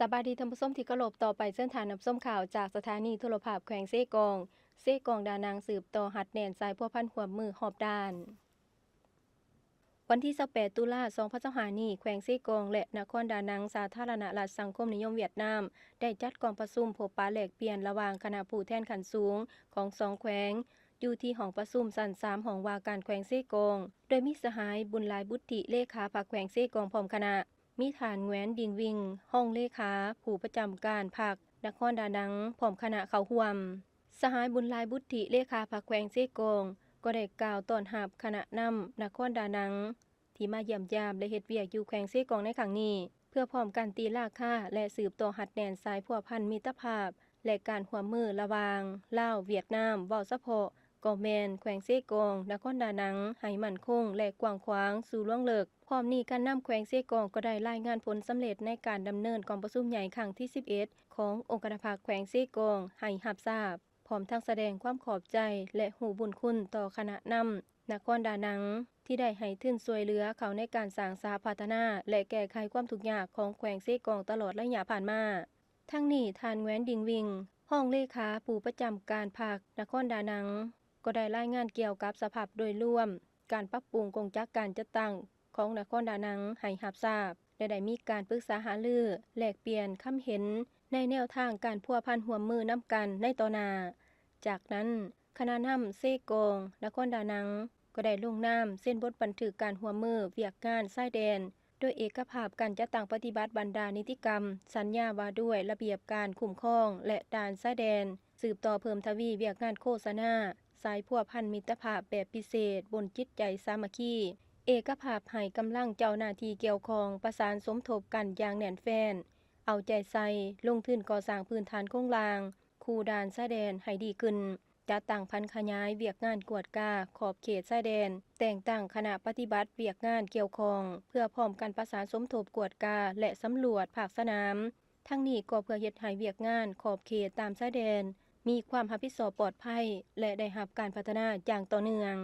ສະບາຍດີທ່ານຜູ້ຊົມທີ່ເຄົາລົບ, ຕໍ່ໄປເຊີນທ່ານຮັບຊົມຂ່າວຈາກສະຖານີໂທລະພາບແຂວງເຊກອງ. ເຊກອງດານັງສືບຕໍ່ຮັດແໜ້ນສາຍພົວພັນຮ່ວມມືຮອບດ້ານ. ວັນທີຊາວແປດ ຕຸລາ ສອງພັນຊາວຫ້ານີ້, ແຂວງເຊກອງ ແລະ ນະຄອນດານັງ ສາທາລະນະລັດສັງຄົມນິຍົມຫວຽດນາມ ໄດ້ຈັດກອງປະຊຸມພົບປະແລກປ່ຽນລະຫວ່າງຄະນະຜູ້ແທນຂັ້ນສູງຂອງສອງແຂວງ ຢູ່ທີ່ຫ້ອງປະຊຸມຊັ້ນສາມ ຫ້ອງວ່າການແຂວງເຊກອງ, ໂດຍມີສະຫາຍ ບຸນຫຼາຍ ບຸດທິ ເລຂາພັກແຂວງເຊກອງ ພ້ອມຄະນະ, ມີທ່ານ ແງວນ ດິງວິງ ຮອງເລຂາຜູ້ປະຈຳການພັກນະຄອນດານັງ ພ້ອມຄະນະເຂົ້າຮ່ວມ. ສະຫາຍ ບຸນຫຼາຍ ບຸດທິ ເລຂາພັກແຂວງເຊກອງ ກໍໄດ້ກ່າວຕ້ອນຮັບຄະນະນຳນະຄອນດານັງ ທີ່ມາຢ້ຽມຢາມ ແລະ ເຮັດວຽກຢູ່ແຂວງເຊກອງໃນຄັ້ງນີ້, ເພື່ອພ້ອມກັນຕີລາຄາ ແລະ ສືບຕໍ່ຮັດແໜ້ນສາຍພົວພັນມິດຕະພາບ ແລະ ການຮ່ວມມືລະຫວ່າງລາວ, ຫວຽດນາມ, ເວົ້າສະເພາະກໍແມ່ນແຂວງເຊກອງ, ນະຄອນດານັງ ໃຫ້ໝັ້ນຄົງ ແລະ ກວ້າງຂວາງສູ່ລວງເລິກ. ພ້ອມນີ້, ການນຳແຂວງເຊກອງກໍໄດ້ລາຍງານຜົນສຳເລັດໃນການດຳເນີນກອງປະຊຸມໃຫຍ່ຄັ້ງທີສິບເອັດ ຂອງອົງຄະນະພັກແຂວງເຊກອງໃຫ້ຮັບຊາບ, ພ້ອມທັງສະແດງຄວາມຂອບໃຈ ແລະ ຮູ້ບຸນຄຸນຕໍ່ຄະນະນຳນະຄອນດານັງ ທີ່ໄດ້ໃຫ້ທຶນຊ່ວຍເຫຼືອເຂົ້າໃນການສ້າງສາພັດທະນາ ແລະ ແກ້ໄຂຄວາມທຸກຍາກຂອງແຂວງເຊກອງຕະຫຼອດໄລຍະຜ່ານມາ. ທັງນີ້, ທ່ານ ແງວນ ດິງວິງ ຮອງເລຂາຜູ້ປະຈຳການພັກນະຄອນດານັງ ກໍໄດ້ລາຍງານກ່ຽວກັບສະພາບໂດຍລວມ ການປັບປຸງກົງຈັກການຈັດຕັ້ງຂອງນະຄອນດານັງໃຫ້ຮັບຊາບ ແລະ ໄດ້ມີການປຶກສາຫາລື, ແລກປ່ຽນຄຳເຫັນໃນແນວທາງການພົວພັນຮ່ວມມືນຳກັນໃນຕໍ່ໜ້າ. ຈາກນັ້ນ, ຄະນະນຳເຊກອງ, ນະຄອນດານັງ ກໍໄດ້ລົງນາມເຊັນບົດບັນທຶກການຮ່ວມມືວຽກງານຊາຍແດນ ໂດຍເອກະພາບການຈັດຕັ້ງປະຕິບັດບັນດານິຕິກຳ, ສັນຍາວ່າດ້ວຍລະບຽບການຄຸ້ມຄອງ ແລະ ດ່ານຊາຍແດນ, ສືບຕໍ່ເພີ່ມທະວີວຽກງານໂຄສະນາສາຍພົວພັນມິດຕະພາບແບບພິເສດບົນຈິດໃຈສາມັກຄີ, ເອກະພາບໃຫ້ກຳລັງເຈົ້າໜ້າທີ່ກ່ຽວຂ້ອງປະສານສົມທົບກັນຢ່າງແໜ້ນແຟ້ນ, ເອົາໃຈໃສ່ລົງທຶນກໍ່ສ້າງພື້ນຖານໂຄງລ່າງຄູ່ດ່ານຊາຍແດນໃຫ້ດີຂຶ້ນ, ຈັດຕັ້ງຜັນຂະຫຍາຍວຽກງານກວດກາຂອບເຂດຊາຍແດນ, ແຕ່ງຕັ້ງຄະນະປະຕິບັດວຽກງານກ່ຽວຂ້ອງ ເພື່ອພ້ອມກັນປະສານສົມທົບກວດກາ ແລະ ສຳຫຼວດພາກສະໜາມ. ທັງນີ້ກໍເພື່ອເຮັດໃຫ້ວຽກງານຂອບເຂດຕາມຊາຍແດນມີຄວາມຮັບຜິດຊອບປອດໄພ ແລະ ໄດ້ຮັບການພັດທະນາຢ່າງຕໍ່ເນື່ອງ.